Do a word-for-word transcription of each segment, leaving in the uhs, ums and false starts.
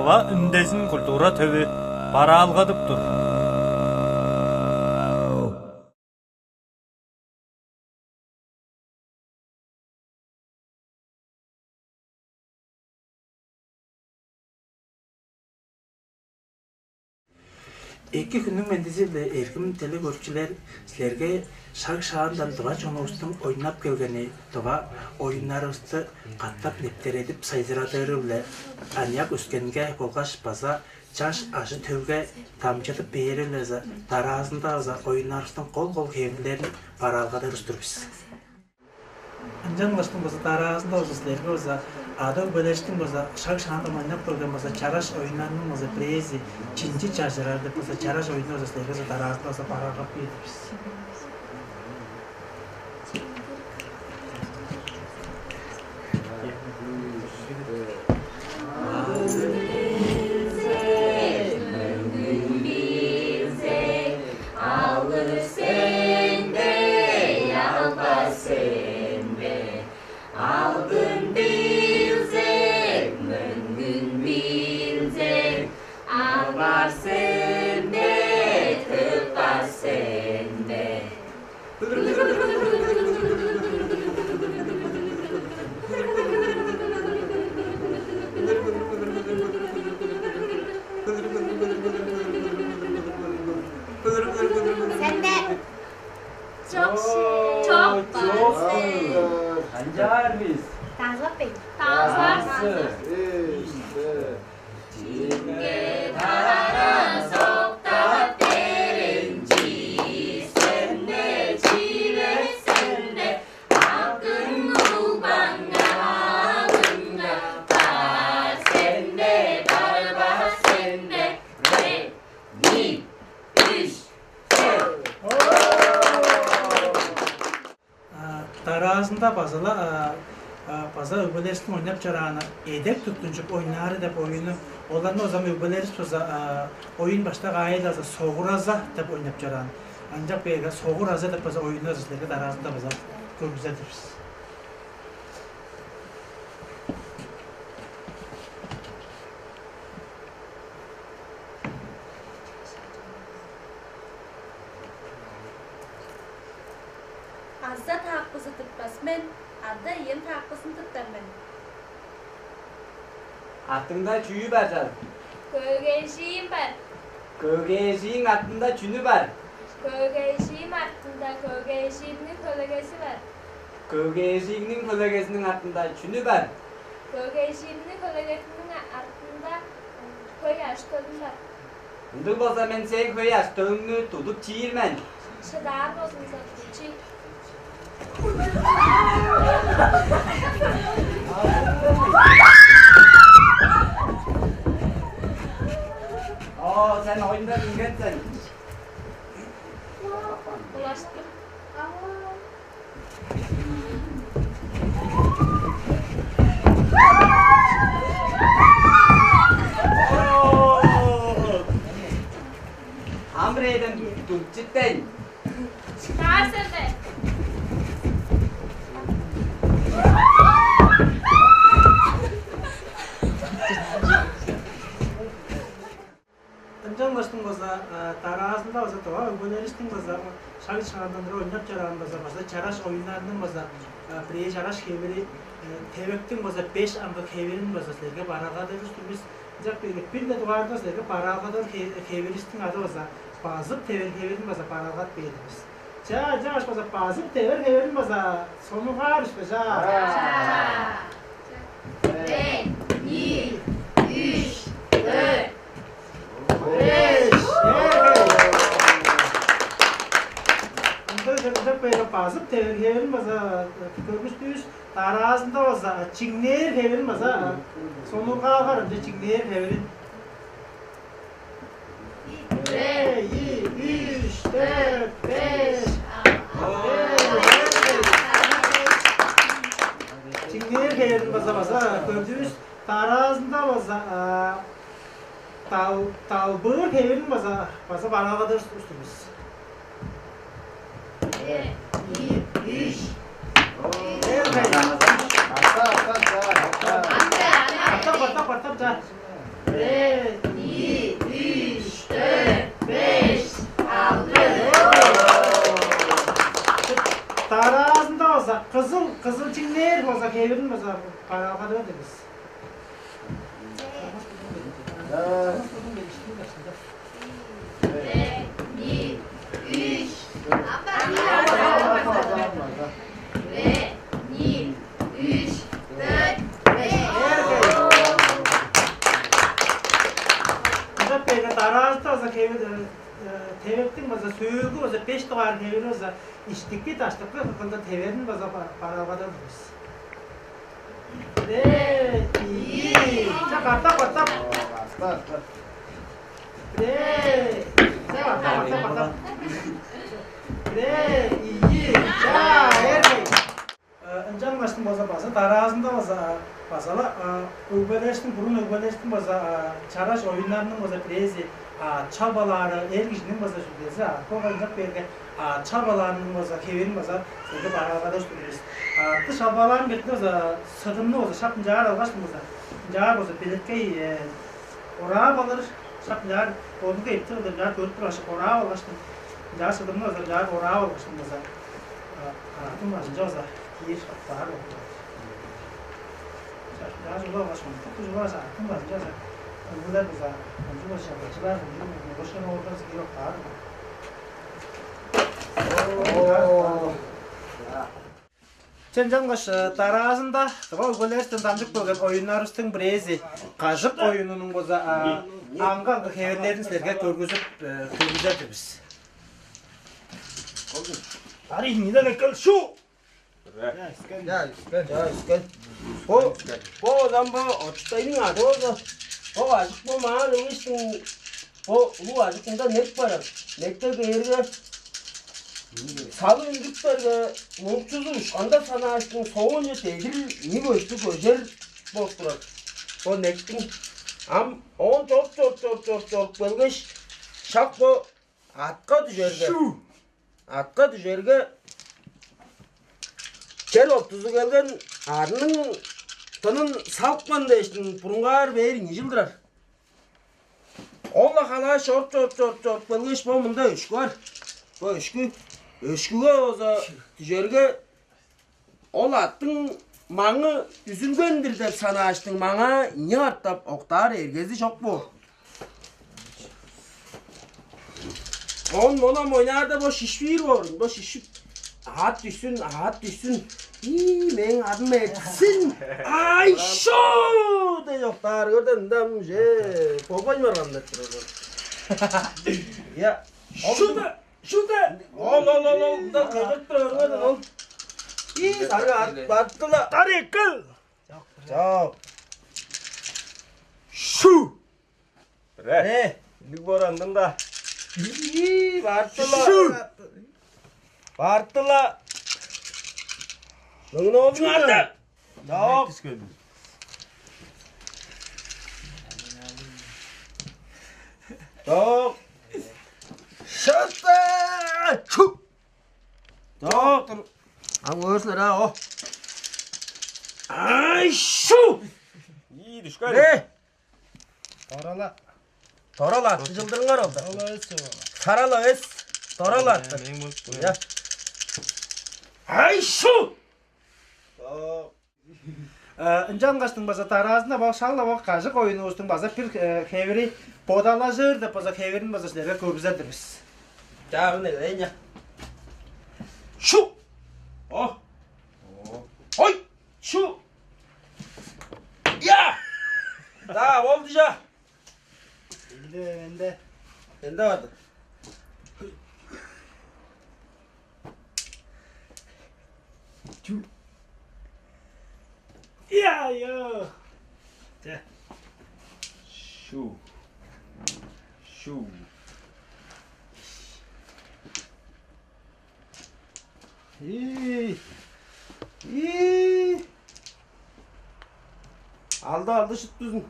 Тыва үндезин культура төвү бараалгадып тур. Эки хүннүң мендизи-биле, эргим телекөрүкчүлер, силерге шаг-шаандан тыва чонувустуң ойнап келгени, тыва оюннарывысты катап нептередип сайзырадыры-биле, аныяк өскенге болгаш база чаш ажы-төлге дамчыдып бээрел база дараазында база оюннарывыстың кол-кол хевирлерин бараалгадыр устур бис. Ынчан ылаштың база дараазында база силерге база ада-өгбелериштиң база шаг-шаандан ойнап келген база чараш оюннарының база бирээзи чинчи чажырар деп база чараш оюнну база силерге база дараазында база бараалгап бээр бис. Сен де. Чок, чок, чок. Канчаар бис? Тазылап бейн. Тазылап. Ийе. Чимге таран соктап беринчи, сен-не чивесен бе, акың угбаңга алынга бар сен бе, барбас сен бе? Бир, ийи, үш, дөрт. А, дараазында база-ла, а, а, база өгбелеривистиң ойнап чорааны эдек туттунчук ойнаары деп оюну, оларны озам өгбелеривис база, а, оюн баштак аайы-даа база согураза деп ойнап чораан. Ынчап кээрге согураза деп база оюнну база силерге дараазында база көргүзер-дир бис. Аза таакпызы тыппас мен, ада-ием таакпызын тыптар мен. Атыңда чүү бар, чал? Көөгежиим бар. Көөгежииң артында чүнү бар? Көөгежиим артында көөгежиимниң хөлегези бар. Көөгежииңниң хөлегезиниң артында чүнү бар? Көөгежиимниң хөлегезиниң артында хөй ажы-төлүм бар. Ындыг болза, мен сээң хөй ажы-төлүңнү тудуп чиир мен. Шыдаар болзуңза, тудуп чиир. Оо, сен оюндан үнген сен. Улаштыр. Ам бирээден дүрчүттейн. Чаар сен бе? Ынчангаштың база, а, дараазында база тыва өгбелеривистиң база шаг-шаандан ыры ойнап чораан база, база чараш оюннарының база, а, бирээ чараш хевири, э, тевектиң база беш аңгы хевирин база силерге бараалгадыр устур бис. Ынчап бир, бир-ле дугаарында силерге бараалгадыр хе-, хевиривистиң ады база базып тевер хевирин база бараалгап бээр бис. Чаа, чаа, база базып тевер хевирин база сонугаар бис бе, чаа? Чаа. Бир, ийи, үш, дөрт, беш. Ында чыгжап бээр базып тевер хевирин база көргүстүвүс, дараазында база чиңнээр хевирин база сонуургаагаар ынча чиңнээр хевирин. Бир, ийи, үш, дөрт, беш. Чиңнээр хевирин база, база көрдүвүс. Дараазында база, а, дал-, далбыыр хевирин база, база бараалгадыр устур бис. Бир, ийи, үш. Каттап, каттап, каттап, чаа. Бир, Дараазында база кызыл, кызыл чиңнээр база хевирин база бараалгадып эгелээр бис. Бир, ийи, үш. Бир, ийи, үш, дөрт, беш. Ынчап бээрге дараазында база хевир, э, тевектиң база сөөлгү база беш дугаар хевири база иштики даштыкы кырында теверин база ба-, бараалгадыр бис. Бир, ийи. Ча, катап, катап. Бир. Ча, катап, катап, катап. Бир, ийи. Ча, эргей. Э, ынчангаштың болза база дараазында база, база-ла, а, өгбелериниң, бурун өгбелериниң база, а, чараш оюннарының база бирээзи, а, чалбалаары, эр кижиниң база чүвези, а, кога ынчап бээрге, а, чалбалаарының база хевирин база силерге бараалгадып тур бис. А, дыш чалбалаарын бетинде база сыдымны база шак ынчаар алгаштың база, ынчаар база белеткей, э, ораап алыр, шак ынчаар бодунга эптиг кылдыр ынчаар көрүп тургаш, ораап алгаштың, ынчаар сыдымны база ынчаар ораап алгаштың база, а, араатың бажынче база киир баар болду. Ынчаар чула алгаш, мынтык чула алгаш, араатың бажынче база өлгүлер база, ончу база чалбачылар, ончу бошкан оолдар киир баар болду. Че, ынчангаш, э, дараазында тыва өгбелеривистен дамчып келген оюннарывыстың бирээзи, кажык оюнунуң база, а, аңгы-аңгы хевирлерин силерге көргүзүп, э, көргүзер-дир бис. Ари, ниде эккел, шу! Я, искен. Я, искен. Бо, бо, озан бо, очуктайның ады болза, бо кажык бо маа ылыштың, бо улуг кажык мында нек барар. Некте кээрге, салып үндүрүптерге, мурчузу ушканда санааштың соонче дедир нип өстү көжер болуп турар. Бо нектиң. Ам оон чоруп, чоруп, чоруп, чоруп, чоруп келгеш, шак бо атка дүжерге. Шу! Атка дүжерге, чер октузу келген арның тынын салыпкан дээштиң бурунгаар бээр ийи чыл турар. Ол-ла халааш чоруп, чоруп, чоруп, чоруп келгеш, бо мында өшкү бар. Бо өшкү, өшкүге болза дүжерге, ол аттың маңы үзүлген-дир деп санааштың, маңаа ийи катап октаар эргези чок боор. Оон моон ойнаарда бо шишпир боор, бо шишип, аът дүшсүн, аът дүшсүн. Ии, мээң адым эртсин. Ай, шуу! Деп октаар, көрдүң, мында ам же болбайн барган деп турар. Я, шуда, шуда. Ол, ол, ол, ол, мында кыйгырып тур, көрдүң ол. Ии, сарыг аът бартты-ла. Тарык кыл. Чок. Шу. Ре. Э, ындыг борандын да. Ии, бартты-ла. Шу. Бартты-ла. Муңну олуң арды. Чок. Чок. Шыты. Шу. Чок. Ам өөрсүлер, а, о. Ай, шу. Ии, дүшкен. Ре. Торала. Торала атты чылдырыңар ол-дур. Торала эс чүве. Сарала эс. Торала атты. Мээң болуп тур. Я. Ай, шу. Э, ынчангаштың база дараазында бак шаалда бак кажык оюнувустуң база бир, э, хевири бодалажыр деп база хевирин база силерге көргүзер-дир бис. Чаагын эгелейн, я. Шу! О! Ой! Шу! Я! Да, болду ча! Энде, энде. Энде барды. Чу. Я, я. Че. Шу. Шу. Ии. Ии. Алды, алды шыт дүзүн.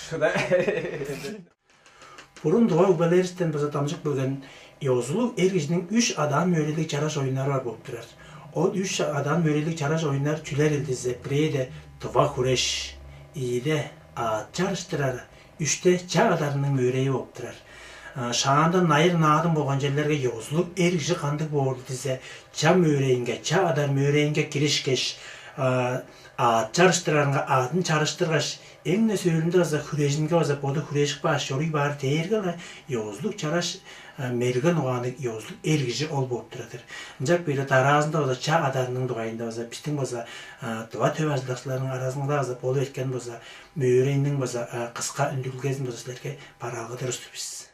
Шыда. Бурун тыва өгбелеривистен база дамчып келген ёзулуг эр кижиниң үш адаан-мөөрейлиг чараш оюннары бар болуп турар. Ол үш адаан мөөрейлиг чараш оюннар чүлер илдизе, бирээде тыва хүреш, ийиде аът чарыштырары, үште ча адарының мөөрейи болуп турар. Шаанда найыр-наадым болган черлерге ёзулуг эр кижи кандыг боор дизе, ча мөөрейинге, ча адар мөөрейинге киришкеш, аът чарыштырарынга аъдын чарыштыргаш, эң-не сөөлүнде база хүрежинге база боду хүрежип кааш чоруй баар дээрге-ле ёзулуг чараш мерген угаанныг ёзулуг эр кижи ол бооп турар-дыр. Ынчап кээрде дараазында база ча адарының дугайында база бистиң база дыва төп ажылдакчыларның аразында база болуп эрткен база мөөрейниң база кыска үндүрүлгезин база силерге бараалгадыр устур бис.